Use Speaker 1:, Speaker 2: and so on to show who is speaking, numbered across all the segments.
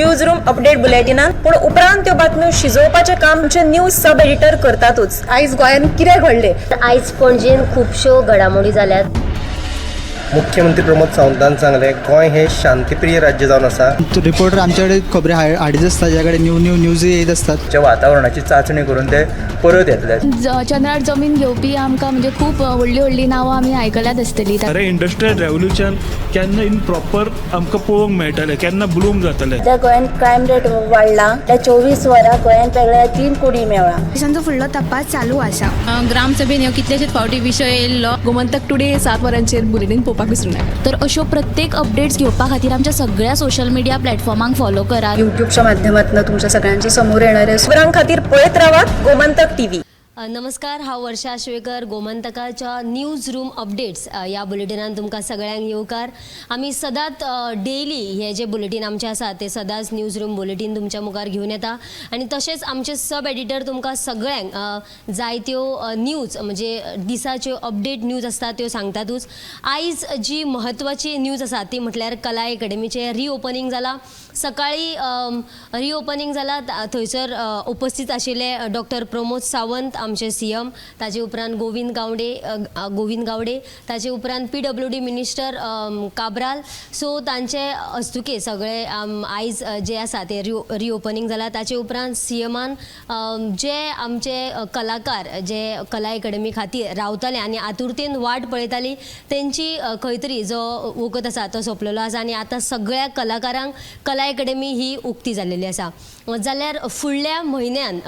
Speaker 1: News room update बुलेटिनान. पूण उपरांत त्यो बातम्यो शिजोवपाचें काम आमचे न्यूज सब एडिटर करतातूच.
Speaker 2: आयज गोंयांत कितें घडलें?
Speaker 3: आयज पणजेन खुबश्यो घडामोडी जाल्यात.
Speaker 4: मुख्यमंत्री प्रमोद सावंतान सांगलें, गोंय हें शांतीप्रिय राज्य जावन आसा.
Speaker 5: रिपोर्टर आमच्याकडे खबरी हाडीत आसता, ज्या कडेन न्यू न्यू न्यूज येत आसतात.
Speaker 6: च्या वातावरणाची चांचणी करून ते परत येतले.
Speaker 7: चंद्रार जमीन घेवपी आमकां म्हणजे खूब व्हडलीं व्हडलीं नांवां आमी आयकल्यात आसतलीं.
Speaker 8: खरें इंडस्ट्रियल रेवोल्युशन केन्ना इन प्रॉपर आमकां पळोवंक मेळटलें, केन्ना ब्लूम जातलें?
Speaker 9: सध्या गोंयांत क्रायम रेट वाडला. त्या 24 वरां गोंयांत वेगळ्या तीन कुडी मेवळा.
Speaker 7: पोलिसांचो फुडलो तपास चालू आसा.
Speaker 10: ग्रामसभेन ह्यो कितलेशेच फावटी विशय येयल्लो.
Speaker 2: गोमंतक टुडे 7 वरांचेर बुलेटीन पळोवपाक विसरूं नाका.
Speaker 7: तर अश्यो प्रत्येक अपडेट्स घेवपा खातीर आमच्या सगळ्या सोशल मिडिया प्लॅटफॉर्मांक फॉलो करात.
Speaker 2: युट्यूबच्या माध्यमातून तुमच्या सगळ्यांच्या समोर येणारे.
Speaker 1: खबरां खातीर पळयत रावात गोमंतक टीव्ही.
Speaker 3: नमस्कार, हांव वर्षा शिवेकर. गोमंतकाच्या न्यूज रूम अपडेट्स ह्या बुलेटिनान तुमकां सगळ्यांक येवकार. आमी सदांच डेली हे जे बुलेटीन आमचे आसा ते सदांच न्यूज रूम बुलेटीन तुमच्या मुखार घेवन येता आनी तशेंच आमचे सब एडिटर तुमकां सगळ्यांक जायत्यो न्यूज, म्हणजे दिसाच्यो अपडेट न्यूज आसता त्यो सांगतातूच. आयज जी म्हत्वाची न्यूज आसा ती म्हटल्यार कला एकेडमीचें रिओपनींग जाला. सकाळी रिओपनींग जाला. थंयसर उपस्थित आशिल्ले डॉक्टर प्रमोद सावंत, आमचे सीएम, ताजे उपरांत गोविंद गावडे, गोविंद गावडे, ताजे उपरांत पीडब्ल्यूडी मिनिस्टर काब्राल. सो तांचे हस्तुके सगळे आयज जे आसा ते रिओपनींग जाला. ताचे उपरांत सीएमान जे आमचे कलाकार जे कला एकेडमी खातीर रावताले आनी आतुरतेन वाट पळयताली, तेंची खंय तरी जो वखद आसा तो सोंपलेलो आसा आनी आतां सगळ्या कलाकारांक कला एकेडमी ही उक्ती जाल्लेली आसा. जाल्यार फुडल्या म्हयन्यान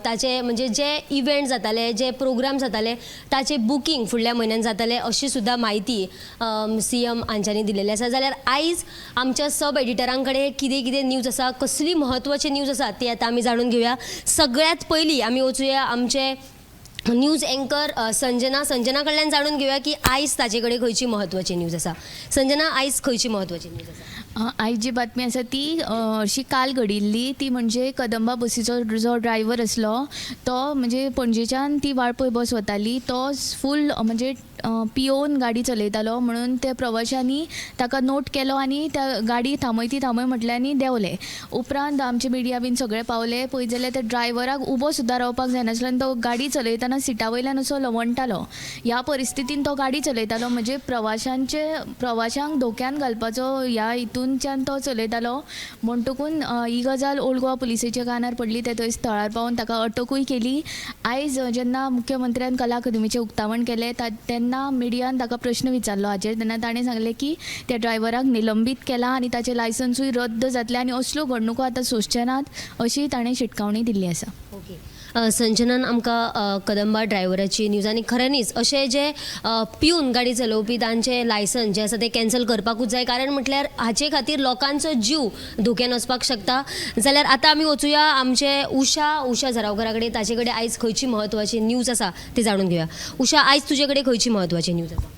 Speaker 3: ताचे म्हणजे जे इव्हेंट जाताले, जे प्रोग्राम जाताले, ताचे बुकींग फुडल्या म्हयन्यान जातले अशी सुद्दां म्हायती सीएम हांच्यांनी दिलेली आसा. जाल्यार आयज आमच्या सब एडिटरां कडेन कितें कितें न्यूज आसा, कसली म्हत्वाची न्यूज आसा ती आतां आमी जाणून घेवया. सगळ्यांत पयलीं आमी वचुया आमचे न्यूज एंकर संजना. संजना कडल्यान जाणून घेवया की आयज ताचे कडेन खंयची म्हत्वाची न्यूज आसा. संजना, आयज खंयची म्हत्वाची न्यूज आसा?
Speaker 7: आयज जी बातमी आसा ती अशी काल घडिल्ली, ती म्हणजे कदंबा बसीचो जो ड्रायव्हर आसलो तो, म्हणजे पणजेच्यान ती वाळपय बस वताली, तो फूल म्हणजे पियोवन गाडी चलयतालो म्हणून त्या प्रवाशांनी ताका नोट केलो आनी त्या गाडी थांबय ती थांबय म्हटलें आनी देंवले. उपरांत आमचे मिडिया बीन सगळे पावले. पळयत जाल्यार त्या ड्रायव्हराक उबो सुद्दां रावपाक जायनासलो आनी तो गाडी चलयतना सिटा वयल्यान असो लवंडटालो. ह्या परिस्थितीन तो गाडी चलयतालो, म्हणजे प्रवाशांक धोक्यान घालपाचो ह्या हितूनच्यान तो चलयतालो. म्हणटकून ही गजाल ओल्ड गोवा पुलिसेच्या कानार पडली. ते थंय स्थळार पावून ताका अटकूय केली. आयज जेन्ना मुख्यमंत्र्यान कला अकादमीचें उक्तावण केलें तेन्ना मिडियान ताका प्रश्न विचारलो हाचेर, तेन्ना ताणें सांगलें की त्या ड्रायव्हराक निलंबीत केला आनी ताचें लायसन्सूय रद्द जातलें आनी असल्यो घडणुको आतां सोंसचे नात अशी ताणें शिटकावणी दिल्ली आसा.
Speaker 3: ओके, संजनान आमकां कदंबा ड्रायव्हराची न्यूज आनी खऱ्यांनीच अशे जे पिवन गाडी चलोवपी तांचे लायसन्स जे आसा ते कॅन्सल करपाकूच जाय, कारण म्हटल्यार हाचे खातीर लोकांचो जीव धोक्यान वचपाक शकता. जाल्यार आतां आमी वचुया आमचे उषा, उषा झरावकरा कडेन. ताचे कडेन आयज खंयची म्हत्वाची न्यूज आसा ती जाणून घेवया. उषा, आयज तुजे कडेन खंयची म्हत्वाची न्यूज आसा?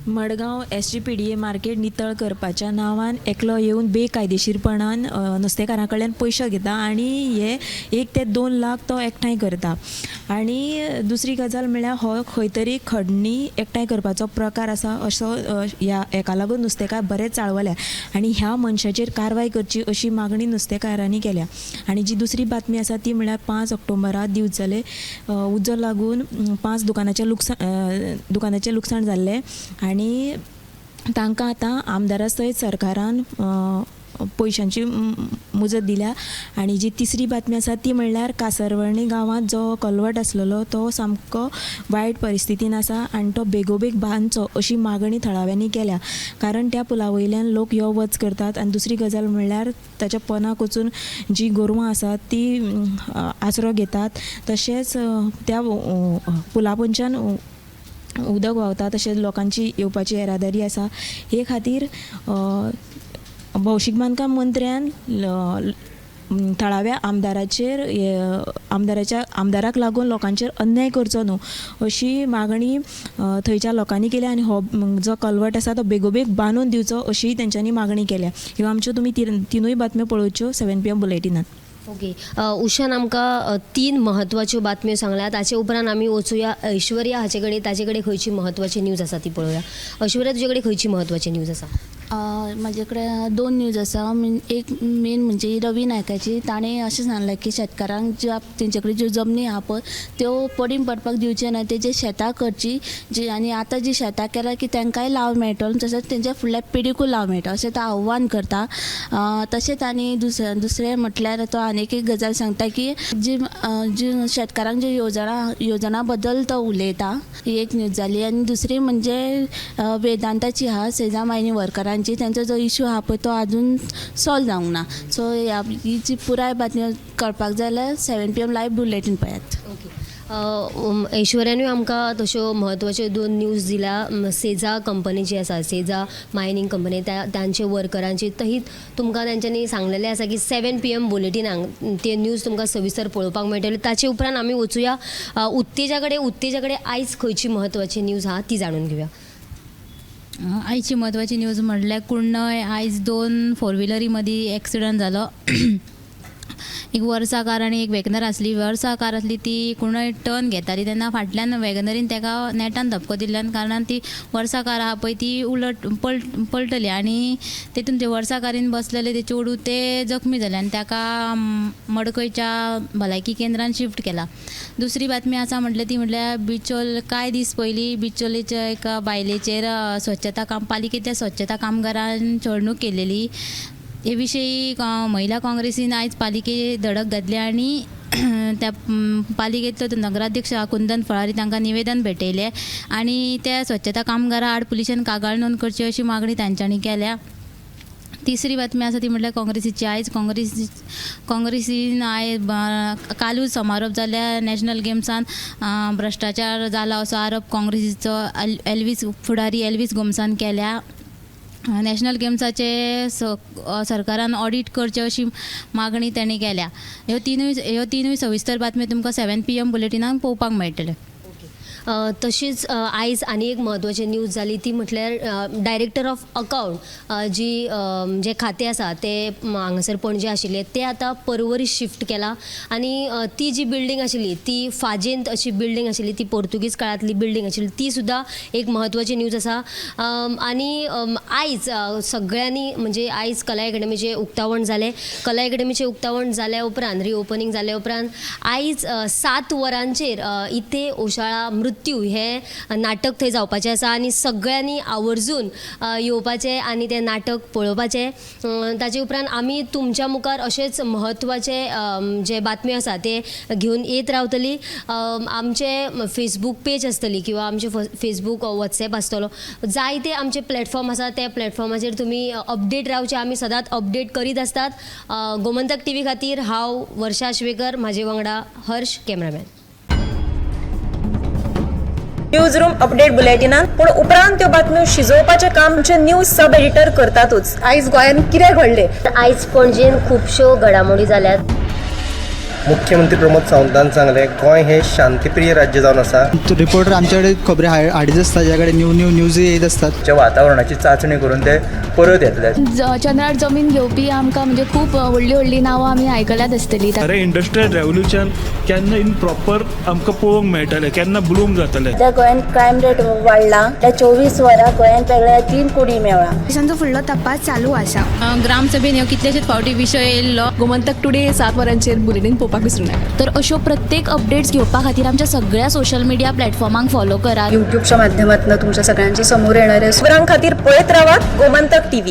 Speaker 11: मडगांव एसजीपीडीए मार्केट नितळ करपाच्या नांवान एकलो येवन बेकायदेशीरपणान नुस्तेकारां कडल्यान पयशे घेता आनी हे 1 ते 2 लाख तो एकठांय करता. आनी दुसरी गजाल म्हळ्यार हो खंय तरी खडणी एकठांय करपाचो प्रकार आसा असो. ह्या हेका लागून नुस्तेकार बरेच चाळवल्या आनी ह्या मनशाचेर कारवाय करची अशी मागणी नुस्तेकारांनी केल्या. आनी जी दुसरी बातमी आसा ती म्हळ्यार 5 ऑक्टोबरा दिवचले उजो लागून पांच दुकानाचें लुकसाण जाल्लें आनी तांकां आतां आमदारा सयत सरकारान पयशांची मुजत दिल्या. आनी जी तिसरी बातमी आसा ती म्हणल्यार कासरवर्णी गांवांत जो कलवट आसलेलो तो सामको वायट परिस्थितीन आसा आनी तो बेगोबेग बांदचो अशी मागणी थळाव्यांनी केल्या, कारण त्या पुला वयल्यान लोक यो वच करतात. आनी दुसरी गजाल म्हणल्यार ताच्या पोंदाक वचून जी गोरवां आसात ती आसरो घेतात, तशेंच त्या पुला पोंदच्यान उदक व्हांवता, तशेंच लोकांची येवपाची येरादारी आसा. हे खातीर भौशीक बांदकाम मंत्र्यान थळाव्या आमदाराचेर, आमदाराच्या आमदाराक लागून लोकांचेर अन्याय करचो न्हू अशी मागणी थंयच्या लोकांनी केल्या आनी हो जो कलवट आसा तो बेगोबेग बांदून दिवचो अशी तेंच्यांनी मागणी केल्या. ह्यो आमच्यो तुमी तिनूय बातम्यो पळोवच्यो 7 पीएम बुलेटिनात.
Speaker 3: ओके, उषान आमकां तीन म्हत्वाच्यो बातम्यो सांगल्या. ताचे उपरांत आमी वचुया ऐश्वर्या हाचे कडेन. ताचे कडेन खंयची म्हत्वाची न्यूज आसा ती पळोवया. ऐश्वर्या, तुजे कडेन खंयची म्हत्वाची न्यूज आसा?
Speaker 10: म्हाजे कडेन दोन न्यूज आसा. एक मेन म्हणजे रवी नायकाची. ताणें अशें सांगलां की शेतकारांक ज्यो तेंचे कडेन ज्यो जमनी आहा पळय त्यो पडींग पडपाक दिवचे ना, तेजे शेतां करची जी आनी आतां जी शेतां केल्या की तांकांय लाव मेळटलो तशेंच तेंच्या फुडल्या पिडीकूय लाव मेळटलो अशें तो आव्हान करता. तशेंच आनी दुसरें म्हटल्यार तो आनीक एक गजाल सांगता की जी जी शेतकारांक जी योजना बद्दल तो उलयता. ही एक न्यूज जाली. आनी दुसरी म्हणजे वेदांताची आहा, सेजा मायनी वर्करांची, तेंचो जो इशू आहा पळय तो आजून सॉल्व जावंक ना. सो ही जी पुराय बातमी कळपाक जाय जाल्यार 7 PM live bulletin पळयात.
Speaker 3: ऐश्वर्यानूय आमकां तश्यो म्हत्वाच्यो दोन न्यूज दिल्या. सेजा कंपनी जी आसा, सेजा मायनींग कंपनी, तांचे वर्करांची तहीत तुमकां तांच्यांनी सांगलेलें आसा की 7 PM बुलेटिनाक ते न्यूज तुमकां सविस्तर पळोवपाक मेळटली. ताचे उपरांत आमी वचुया उत्तेजा कडेन. उत्तेजा कडेन आयज खंयची म्हत्वाची न्यूज आहा ती जाणून घेवया.
Speaker 10: आयची म्हत्वाची न्यूज म्हणल्यार कुर्णय आयज 2 फोर व्हिलरी मदीं एक्सिडंट जालो. एक वर्सा कार आनी एक वेगनर आसली. वर्सा कार आसली ती कुर्णय टर्न घेताली तेन्ना फाटल्यान वेगनरीन तेका नेटान धपको दिल्ल्यान कारणान ती वर्सा कार आहा पळय ती उलट पलटली आनी तेतून ते वर्सा कारीन बसलेले ते चेडूं ते जखमी जाले आनी ताका मडकयच्या भलायकी केंद्रान शिफ्ट केला. दुसरी बातमी आसा म्हटल्यार ती म्हटल्यार बिचोल कांय दीस पयलीं बिचोलेच्या एका बायलेचेर स्वच्छता काम पालिकेच्या स्वच्छता कामगारान छळणूक केलेली. हे विशयी महिला काँग्रेसीन आयज पालिके धडक घातली आनी त्या पालिकेंतलो तो नगराध्यक्ष कुंदन फळारी तांकां निवेदन भेटयलें आनी त्या स्वच्छता कामगारा आड पुलिशेन कागाळ नोंद करची अशी मागणी तांच्यांनी केल्या. तिसरी बातमी आसा ती म्हटल्यार काँग्रेसीची. आयज काँग्रेसीन आयज कालूच समारोप जाल्ल्या नॅशनल गेम्सान भ्रश्टाचार जाला असो आरोप काँग्रेसीचो एल्वीस फुडारी एल्वीस गोम्सान केल्या. नॅशनल गेम्साचे सरकारान ऑडीट करचें अशी मागणी तांणी केल्या. ह्यो तिनूय सविस्तर बातमी तुमकां 7 PM बुलेटिनाक पळोवपाक मेळटल्यो.
Speaker 3: तशीच आयज आनी एक म्हत्वाची न्यूज जाली ती म्हटल्यार डायरेक्टर ऑफ अकावंट जी जे खातें आसा ते हांगासर पणजे आशिल्लें ते आतां पर्वरी शिफ्ट केलां आनी ती जी बिल्डींग आशिल्ली ती फाजेंत अशी बिल्डींग आशिल्ली ती पोर्तुगीज काळांतली बिल्डींग आशिल्ली ती सुद्दां एक म्हत्वाची न्यूज आसा. आनी आयज सगळ्यांनी म्हणजे आयज कला एकेडमीचें उक्तावण जालें. कला एकेडमीचें उक्तावण जाल्या उपरांत रिओपनींग जाल्या उपरांत आयज 7 वरांचेर इथे ओशाळा मृत्यू हे नाटक थंय जावपाचें आसा आनी सगळ्यांनी आवर्जून येवपाचें आनी तें नाटक पळोवपाचें. ताचे उपरांत आमी तुमच्या मुखार अशेंच म्हत्वाचे जे बातम्यो आसा ते घेवन येत रावतली. आमचे फेसबूक पेज आसतली किंवा आमचे फेसबूक वॉट्सॅप आसतलो, जायते आमचे प्लॅटफॉर्म आसा त्या प्लॅटफॉर्माचेर तुमी अपडेट रावचे. आमी सदांच अपडेट करीत आसतात. गोमंतक टीव्ही खातीर हांव वर्षा आश्वेकर, म्हाजे वांगडा Harsh cameraman.
Speaker 1: News room update बुलेटिनान पूण उपरांत त्यो बातम्यो शिजोवपाचें काम आमचे न्यूज सब एडिटर करतातूच. आयज गोंयांत कितें घडलें,
Speaker 3: आयज पणजेन खुबश्यो घडामोडी जाल्यात.
Speaker 4: मुख्यमंत्री प्रमोद सावंतान सांगलें गोंय हें शांतीप्रिय राज्य जावन आसा.
Speaker 5: रिपोर्टर आमचे कडेन खबरी हाडीत आसता, ज्या कडेन न्यू न्यू न्यूज येत आसतात.
Speaker 6: वातावरणाची चांचणी करून ते परत येतले.
Speaker 7: चंद्रार जमीन घेवपी आमकां म्हणजे खूब व्हडली व्हडली नांवां आमी आयकल्यात आसतली.
Speaker 8: खरें इंडस्ट्रियल रेवोल्युशन केन्ना इन प्रॉपर आमकां पळोवंक मेळटलें, केन्ना ब्लूम जातलें.
Speaker 9: सध्या गोंयांत क्रायम रेट वाडला. त्या 24 वरां गोंयांत वेगळ्या 3 कुडी मेळ्ळा.
Speaker 2: तांचो फुडलो तपास चालू आसा.
Speaker 10: ग्रामसभेन ह्यो कितलेशेच फावटी विशय येयल्लो.
Speaker 2: गोमंतक टुडे 7 वरांचेर बुलेटीन पळोवपाक विसरूं नाका.
Speaker 7: तर अश्यो प्रत्येक अपडेट्स घेवपा खातीर आमच्या सगळ्या सोशल मिडिया प्लॅटफॉर्मांक फॉलो करात.
Speaker 2: युट्यूबच्या माध्यमातून तुमच्या सगळ्यांच्या समोर येणारे
Speaker 1: खबरां खातीर पळयत रावात गोमंतक टीव्ही.